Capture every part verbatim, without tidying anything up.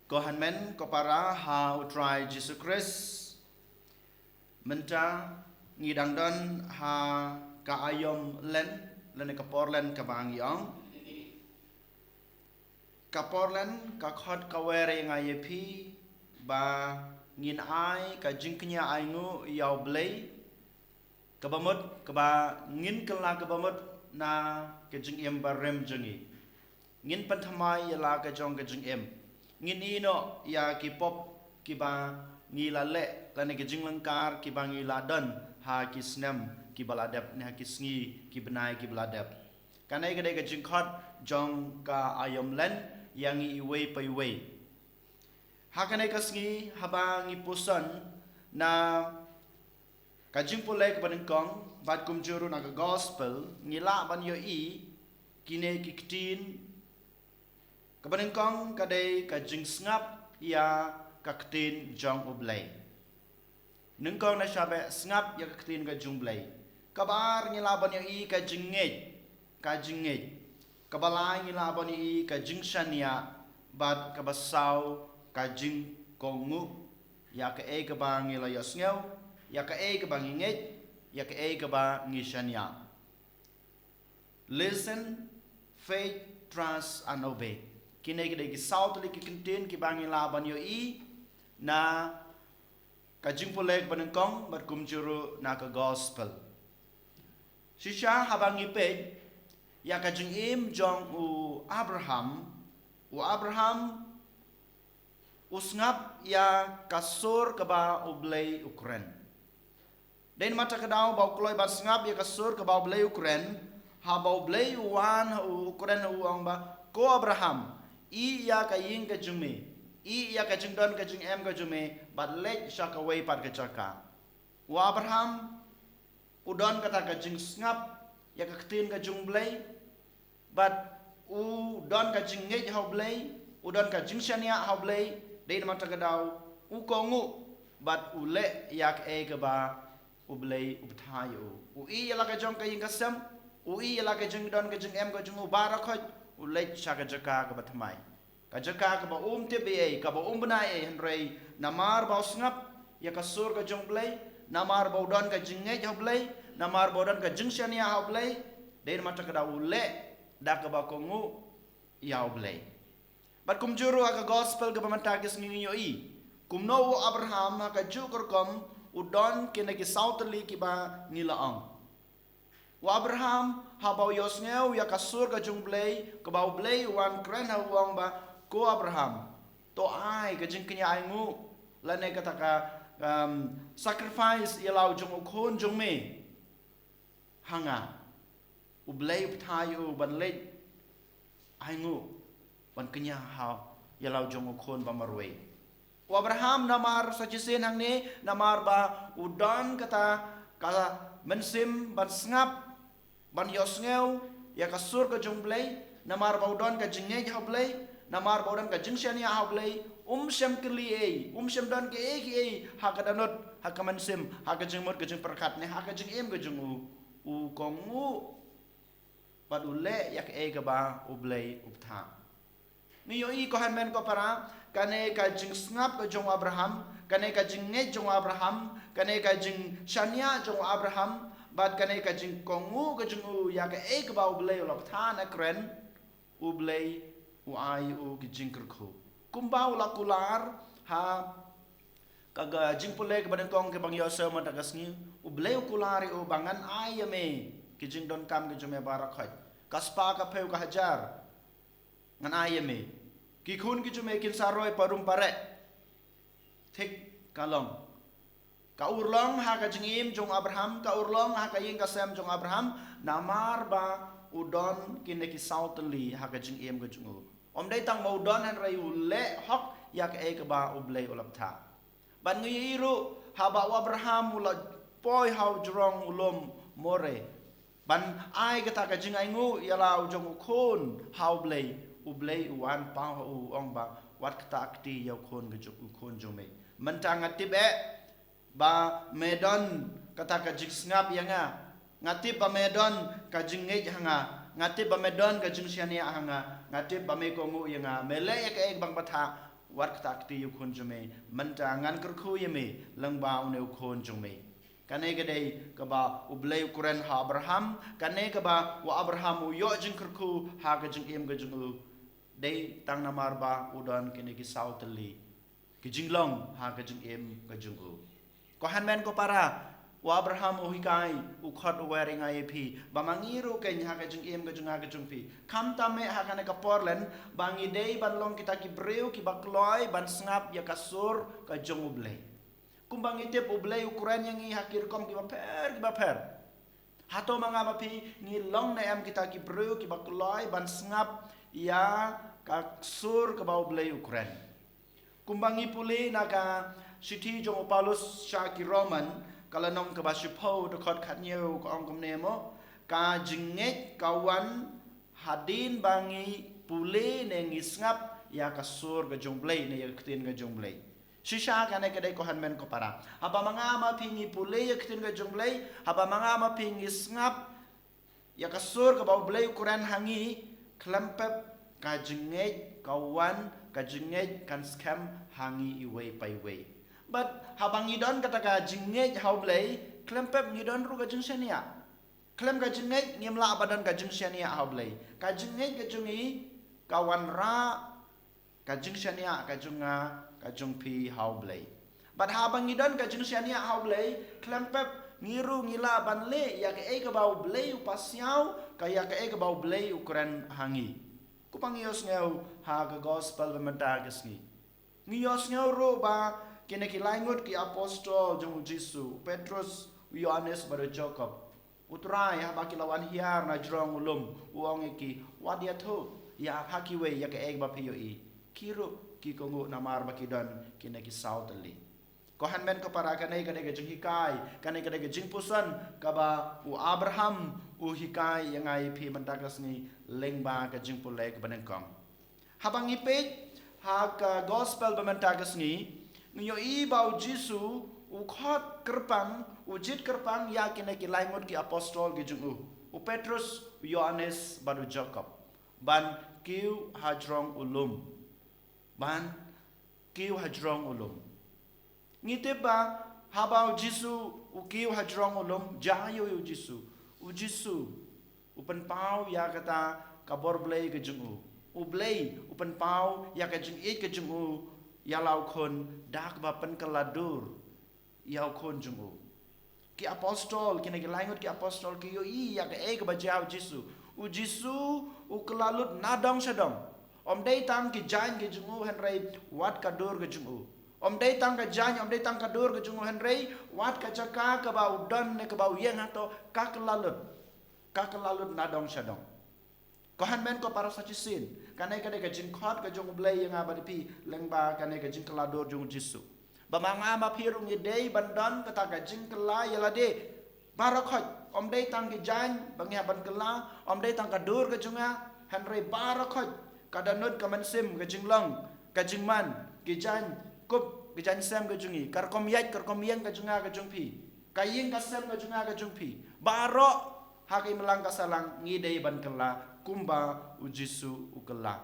Ko hynmen ko para ha U Trai Jisu Khrist, mynta ngi dang don ha ka aïom len, lane ka por len kaba ngi ong. Ka por len ka khot ka wer ïa nga ïa phi ba ngin ai ka jingkñia ainguh ïa U Blei, kaba mut kaba ngin kylla kaba mut na ka jingim barim jong ngi. Ngin pynthymmai ïa la ka jong ka jingim. Ngin ïehnoh ïa ki pop kiba ngi la leh, lane ki jinglyngkar kiba ngi la don ha ki snem kiba la dep, ne ha ki sngi ki bnai kiba la dep. Kane ka dei ka jingkhot jong ka aïom len ïa ngi iwei pa iwei. Ha kane ka sngi haba ngi puson na ka jingpule kaba nyngkong bad kumjuh ruh na ka gospel, ngi lah ban ïohi kine ki ktien. Kaba nyngkong ka dei ka jingsngap ïa ka ktien jong U Blei. Nyngkong na shabeh, sngap ïa ka ktien ka jong U Blei. Kaba ar ngi lah ban ïohi ka jingngeit, ka jingngeit. Kaba lai ngi lah ban ïohi ka jingshaniah, bad kaba saw ka jingkohnguh ïa kaei kaba ngi la ïohsngew, ïa kaei kaba ngi ngeit, ïa kaei kaba ngi shaniah. Listen, faith, trust and obey. Kine ki dei ki saw tylli ki kyntien kiba ngi lah ban ïohi na ka jingpule kaba nyngkong bad kumjuh ruh na ka gospel. Shisha haba ngi peit ïa ka jingim jong u Abraham, u Abraham u sngap ïa ka sur kaba U Blei u kren. Dei namar kata ka daw ba u kloi ban sngap ïa ka sur kaba U Blei u kren, haba U Blei u wan ha u, u kren ha u, ong ba, "Ko Abraham, ïeh ïa ka ïing ka jong me, ïeh ïa ka jingdon ka jingem ka jong me, bad leit sha kawei pat ka jaka." U Abraham u don kata ka jingsngap ïa ka ktien ka jong U Blei, bad u don ka jingngeit ha U Blei, u don ka jingshaniah ha U Blei, dei namar kata ka daw u kohnguh bad u leh ïa kaei kaba U Blei u bthah ïa u. U ïeh ïa la ka jong ka ïing ka sem, u ïeh ïa la ka jingdon ka jingem ka jong u baroh khoit, u leit sha ka jaka kaba thymmai. Ka jaka kaba um tip ei ei, kaba um bna ei ei, hynrei namar ba u sngap ïa ka sur ka jong U Blei, namar ba u don ka jingngeit ha U Blei, namar ba u don ka jingshaniah ha U Blei, dei namar kata ka daw u leh da kaba kohnguh ïa U Blei. Bad kumjuh ruh ha ka gospel kaba mynta ka sngi ngi ïohi kumno u Abraham ha kajuh ka rukom u don kine ki saw tylli kiba ngi la ong. U Abraham haba u ïohsngew ïa ka sur ka jong U Blei, kaba U Blei u wan kren ha u, ong ba, "Ko Abraham, to ai ka jingkñia ainguh, lane kata ka, um, sacrifice ïa la u jong u khun jong me ha nga." U Blei u bthah ïa u ban leit ainguh ban kñia ha ïa la u jong u khun ba marwei. U Abraham namar sa shisien hangne, namar ba u don kata ka mynsiem ban sngap, ban ïohsngew ïa ka sur ka jong U Blei, namar ba u don ka jingngeit ha U Blei, namar ba u don ka jingshaniah ha U Blei, um shym kylli ei, um shym don kiei kiei ha ka dohnud, ha ka mynsiem, ha ka jingmut ka jingpyrkhat ne ha ka jingim ka jong u, u kohnguh bad u leh ïa kaei kaba U Blei u bthah. Ngi ïohi ko hynmen ko para, kane ka jingsngap ka jong u Abraham, kane ka jingngeit jong u Abraham, kane ka jingshaniah jong u Abraham, bad kane ka jingkohnguh ka jong u ïa kaei kaba U Blei u la bthah na kren, U Blei u ai u ki jingkyrkhu. Kumba u la kular ha ka, ka jingpule kaba nyngkong kaba ngi ïohsngew mynta ka sngi, U Blei u kular ïa u ba, "Ngan ai ïa me ki jingdonkam ki jong me baroh khoit. Ka spah, ka phew, ka hajar, ngan ai ïa me. Ki khun ki jong me kin sa roi parum pareh." Thik ka long. Ka urlong ha ka jingim jong u Abraham, ka urlong ha ka ïing ka sem jong u Abraham, namar ba u don kine ki saw tylli ha ka jingim ka jong u. Ym dei tang ba u don, hynrei u leh hok ïa kaei kaba U Blei u la bthah. Bad ngi ïohi ruh haba u Abraham u la poi ha u jrong u lum More ban ai kata ka jingainguh ïa la u jong u khun ha U Blei, U Blei u wan paw ha u, u ong ba, "Wat kata kti ïa u khun ka jong, u khun jong me. Mynta nga tip eh ba me don kata ka jingsngap ïa nga. Nga tip ba me don ka jingngeit ha nga. Nga tip ba me don ka jingshaniah ha nga. Nga tip ba me kohnguh ïa nga. Me leh ïa kaei ba nga bthah. Wat kata kti ïa u khun jong me, mynta ngan kyrkhu ïa me lyngba une u khun jong me. Kane ka dei kaba U Blei u kren ha Abraham, kane kaba u Abraham u ïoh jingkyrkhu ha ka jingim ka jong u. Dei tang namar ba u don kine ki saw tylli ki jinglong ha ka jingim ka jong u. Ko hynmen ko para, u Abraham u hikai, u khot u wer ïa nga ïa phi, ba ma ngi ruh kein ha ka jingim ka jong nga ka jong phi, khamtam eh ha kane ka por lehse ba ngi dei ban long kita ki briew kiba kloi ban sngap ïa ka sur ka jong U Blei. Kumba ngi tip, U Blei u kren ïa ngi ha ki rukom kiba pher kiba pher. Hato ma nga ma phi ngi long ne em kita ki briew kiba kloi ban sngap ïa ka sur kaba U Blei u kren? Kumba ngi pule na ka shithi jong u Paulus sha ki Roman, ka lynnong kaba shiphew, dkhot khathynñiew, ka ong kumne mo: Ka jingngeit ka wan hadien ba ngi pule ne ngi sngap ïa ka sur ka jong U Blei ne ïa ka ktien ka jong U Blei. Shisha kane ka dei, ko hynmen ko para, haba ma nga ma phi ngi pule ïa ka ktien ka jong U Blei, haba ma nga ma phi ngi sngap ïa ka sur kaba U Blei u kren ha ngi, khlem pep ka jingngeit ka wan, ka jingngeit kan skhem ha ngi iwei pa iwei. Bad haba ngi don kata ka jingngeit ha U Blei, khlem pep ngi don ruh ka jingshaniah. Khlem ka jingngeit ngim lah ban don ka jingshaniah ha U Blei. Ka jingngeit ka jong ngi ka wanrah ka jingshaniah ka jong nga ka jong phi ha U Blei. Bad haba ngi don ka jingshaniah ha U Blei, khlem pep ngi ruh ngi lah ban leh ïa kaei kaba U Blei u pasiaw, ka ïa kaei kaba U Blei u kren ha ngi. Kumba ngi ïohsngew ha ka gospel ba mynta ka sngi, ngi ïohsngew ruh ba kine ki lai ngut ki apostol jong U Jisu, u Petrus, u Ïoannis bad u Jakob, U Trai, haba ki la wan hiar na jrong u lum, u ong ïa ki, wat ïathuh ïa ha kiwei ïa kaei ba phi ïohi. Ki ruh ki kohnguh namar ba ki don kine ki saw tylli. Ko hynmen ko para, kane ka dei ka jinghikai, kane ka dei ka jingpuson kaba u Abraham u hikai ïa nga ïa phi mynta ka sngi lyngba ka jingpule kaba nyngkong. Haba ngi peit ha ka gospel ba mynta ka sngi, ngi ïohi ba U Jisu u khot kyrpang, u jied kyrpang ïa kine ki lai ngut ki apostol ki jong u, u Petrus, u Ïoannis bad u Jakob, ban kiew ha jrong u lum. Ban kiew ha jrong u lum. Ngi tip ba haba U Jisu u kiew ha jrong u lum, jia ïa u Jisu? U Jisu u pynpaw ïa kata ka bor Blei ka jong u. U Blei u pynpaw ïa ka jingïeit ka jong u ïa la u khun da kaba pynkylla dur ïa u khun jong u. Ki apostol, kine ki lai ngut ki apostol ki ïohi ïa kaei kaba jia ha U Jisu. U Jisu u kylla lut na dong sha dong. Ym dei tang ki jaiñ ki jong u hynrei wat ka dur ka jong u. Ym dei tang ka jaiñ, ym dei tang ka dur ka jong u hynrei wat ka jaka kaba u don ne kaba u ïeng hato, ka kylla lut. Ka kylla lut na dong sha dong. Ko hynmen ko para, sa shisien kane ka dei ka jingkhot ka jong U Blei ïa nga bad ïa phi lyngba kane ka jingkylla dur jong U Jisu. Ba ma nga ma phi ruh ngi dei ban don kata ka jingkylla ïa lade baroh khoit. Ym dei tang ki jaiñ ba ngi hap ban kylla, ym dei tang ka dur ka jong nga, hynrei baroh khoit, ka dohnud, ka mynsiem, ka jinglong, ka jingman, ki jaiñ kup, ki jaiñ sem ka jong ngi, ka rukom ïaid, ka rukom ïeng ka jong nga ka jong phi, ka ïing ka sem ka jong nga ka jong phi, baroh ha ka imlang ka sahlang ngi dei ban kylla kumba U Jisu u kylla.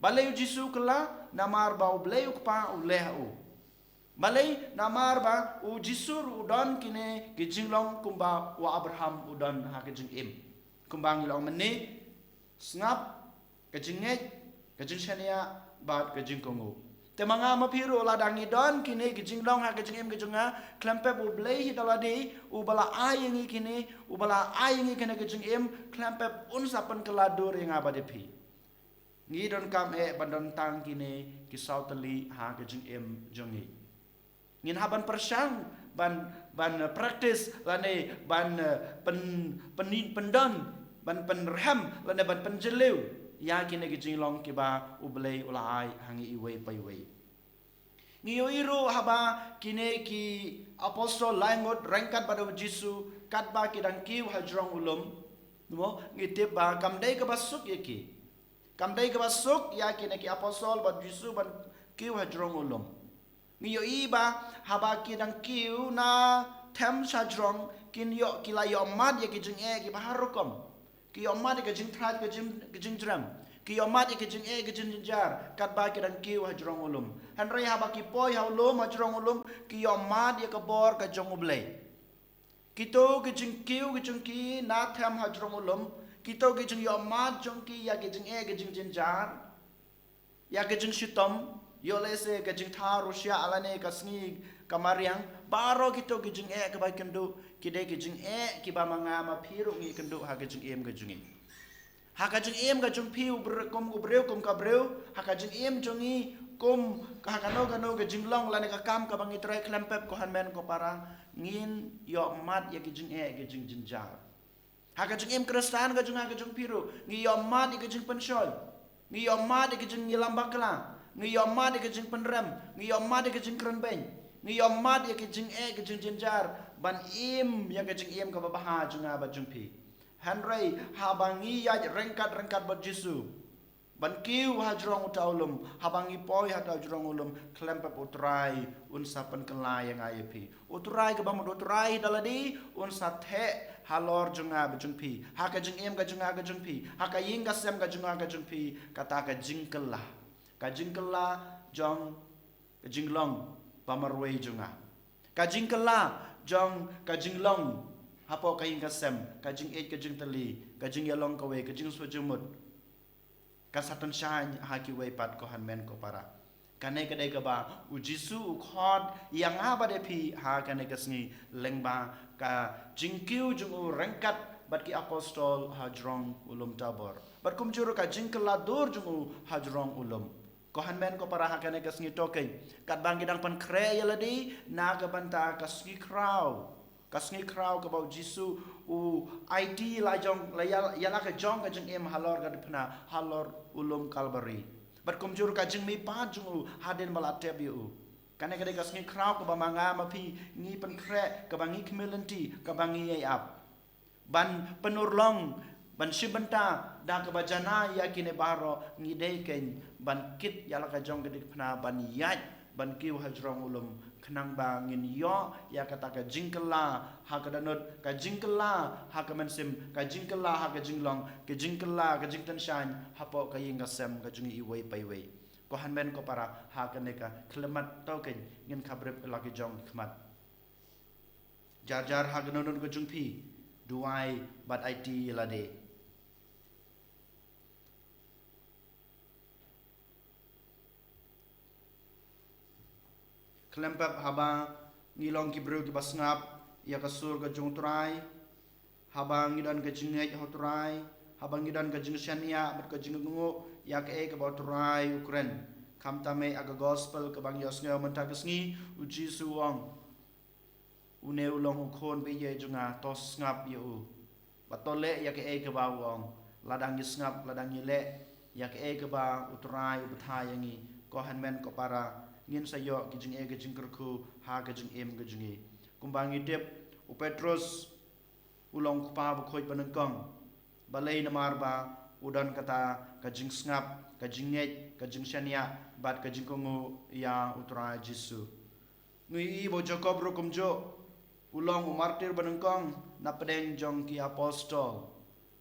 Balei U Jisu u kylla? Namar ba U Blei U Kpa u leh ha u. Balei? Namar ba U Jisu ruh u don kine ki jinglong kumba u Abraham u don ha ka jingim. Kumba ngi la ong mynne, sngap, ka jingngeit, ka jingshaniah bad ka jingkohnguh. Te ma nga ma phi ruh, lada ngi don kine ki jinglong ha ka jingim ka jong nga, khlem pep U Blei hi da lade uba la ai ïa ngi kine, uba la ai ïa ngi kane ka jingim, khlem pep un sa pynkylla dur ïa nga bad ïa phi. Ngi donkam eh ban don tang kine ki saw tylli ha ka jingim jong ngi. Ngin hap ban pyrshang ban, ban practice lane ban, eh, pyn, pyn, pyndon, ban pynrhem lane ban pynjylliew ïa kine ki jinglong kiba U Blei u la ai ha ngi iwei pa iwei. Ngi ïohi ruh haba kine ki apostol lai ngut ryngkat bad U Jisu, katba ki dang kiew ha jrong u lum, mo, ngi tip ba kam dei kaba suk ïa ki. Kam dei kaba suk ïa kine ki apostol bad U Jisu ban kiew ha jrong u lum. Ngi ïohi ba haba ki dang kiew na them sha jrong, kin ïoh, ki la ïoh mad ïa ki jingeh kiba har rukom. Ki ïoh mad ïa ka jingthraj, ka jing, ka jingjrem. Ki ïohmad ïa ki jingeh ki jingjynjar katba ki dang kiew ha jrong u lum. Hynrei haba ki poi ha u lum, ha jrong u lum, ki ïohmad ïa ka bor ka jong U Blei. Kito ki jingkiew ki jong ki na them ha jrong u lum, kito ki jingïohmad jong ki ïa ki jingeh ki jingjynjar, ïa ki jingshitom, ïoh lehse ka jingthaw ruh shiah lane ka sngi ka mariang, baroh kito ki jingeh kiba ïakynduh, ki dei ki jingeh kiba ma nga ma phi ruh ngi ïakynduh ha ka jingim ka jong ngi. Ha ka jingim ka jong phi u briew kum u briew kum ka briew, ha ka jingim jong ngi kum ka, ha kano kano ka jinglong lane ka kam kaba ngi trei khlem pep, ko hynmen ko para, ngin ïohmad ïa ki jingeh ki jingjynjar. Ha ka jingim Khristan ka jong nga ka jong phi ruh, ngi ïohmad ïa ki jingpynshoi, ngi ïohmad ïa ki jingïalam bakla, ngi ïohmad ïa ki jingpynrem, ngi ïohmad ïa ki jingkren beiñ, ngi ïohmad ïa ki jingeh ki jingjynjar ban im ïa ka jingim kaba bha jong nga bad jong phi. Hynrei haba ngi ïaid ryngkat ryngkat bad Jisu, ban kiew ha jrong uta u lum, haba ngi poi ha uta u jrong u lum, khlem pep U Trai un sa pynkylla ïa nga ïa phi. U Trai kaba mut U Trai da lade un sa theh halor jong nga bad jong phi, ha ka jingim ka jong nga ka jong phi, ha ka ïing ka sem ka jong nga ka jong phi, kata ka jingkylla, ka jingkylla jong ka jinglong ba marwei jong nga, ka jingkylla jong ka jinglong hapoh ka ïing ka sem, ka jingïeit ka jingtylli, ka jingïalong kawei, ka jingsngewjingmut, ka sa tyngshaiñ ha kiwei pat, ko hynmen ko para. Kane ka dei kaba U Jisu u khot ïa nga bad ïa phi ha kane ka sngi lyngba ka jingkiew jong u ryngkat bad ki apostol ha jrong u lum Tabor, bad kumjuh ruh ka jingkylla dur jong u ha jrong u lum. Ko hynmen ko para, ha kane ka sngi to kein, katba ngi dang pynkhreh ïa lade na ka bynta ka sngi khraw, ka sngi khraw kaba U Jisu u aiti la jong, la ïa, ïa la ka jong ka jingim halor ka dkhot, halor u lum Kalbari, bad kumjuh ruh ka jingmihpat jong u hadien ba la tep ïa u. Kane ka dei ka sngi khraw kaba ma nga ma phi ngi pynkhreh, kaba ngi khmih lynti, kaba ngi ïai ap ban pynurlong, ban shim bynta da kaba janai ïa kine baroh. Ngi dei kein ban kit ïa la ka jong ka dkhot, ban ïaid ban kiew ha jrong u lum, khnang ba ngin ïoh ïa kata ka jingkylla ha ka dohnud, ka jingkylla ha ka mynsiem, ka jingkylla ha ka jinglong, ka jingkylla, ka jingtyngshaiñ hapoh ka ïing ka sem ka jong ngi iwei pa iwei. Ko hynmen ko para, ha kane ka khyllipmat to kein ngin khabrip la ki jong ki khmat. Jar jar ha ka dohnud ka jong phi, duwai bad aiti ïa lade. Khlem pep, haba ngi long ki briew kiba sngap ïa ka sur ka jong U Trai, haba ngi don ka jingngeit ha U Trai, haba ngi don ka jingshaniah bad ka jingkohnguh ïa kaei kaba U Trai u kren. Khamtam eh ha ka gospel kaba ngi ïohsngew mynta ka sngi, U Jisu u ong, une u long u khun ba ïeit jong nga, to sngap ïa u bad to leh ïa kaei kaba u ong. Lada ngi sngap, lada ngi leh ïa kaei kaba U Trai u batai ïa ngi, ko hynmen ko para, ngin sa ïoh ki jingeh ki jingkyrkhu ha ka jingim ka jong ngi. Kumba ngi tip, u Petrus u long u kpa bakhuid banyngkong. Balei? Namar ba u don kata ka jingsngap, ka jingngeit, ka jingshaniah bad ka jingkohnguh ïa U Trai Jisu. Ngi ïohi ba u Jakob ruh kumjuh u long u martir banyngkong na pdeng jong ki apostol.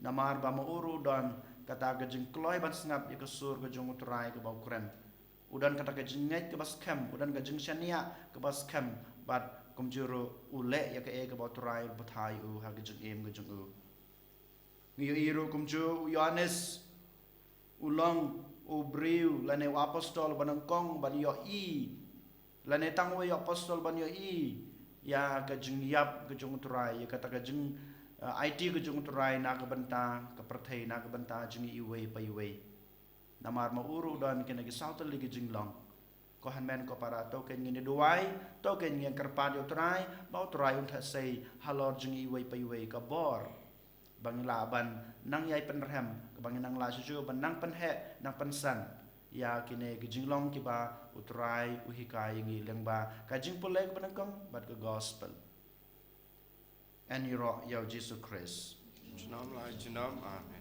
Namar ba ma u ruh u don kata ka jingkloi ban sngap ïa ka sur ka jong U Trai kaba u kren. U don kata ka jingngeit kaba skhem, u don ka jingshaniah kaba skhem, bad kumjuh ruh u leh ïa kaei kaba U Trai u batai ïa u ha ka jingim ka jong u. Ngi ïohi ruh kumjuh u Ïohannes u long u briew lane u apostol banyngkong ban ïohi, lane tang uwei u apostol ban ïohi ïa ka jingïap ka jong U Trai, ïa kata ka jing, eh, aiti ka jong U Trai na ka bynta ka pyrthei, na ka bynta jong ngi iwei pa iwei. Namar ma u ruh u don kine ki saw tylli ki jinglong. Ko hynmen ko para, to kein ngin ïa duwai, to kein ngin kyrpad ïa U Trai ba U Trai un theh sei halor jong ngi iwei pa iwei ka bor ba ngin lah ban nang ïai pynrhem, kaba ngin nang lah shuh shuh ban nang pynheh, nang pynsan ïa kine ki jinglong kiba U Trai u hikai ïa ngi lyngba ka jingpule kaba nyngkong bad ka gospel. Yn ïaroh ïa U Jisu Khrist. Junom la junom. Amen.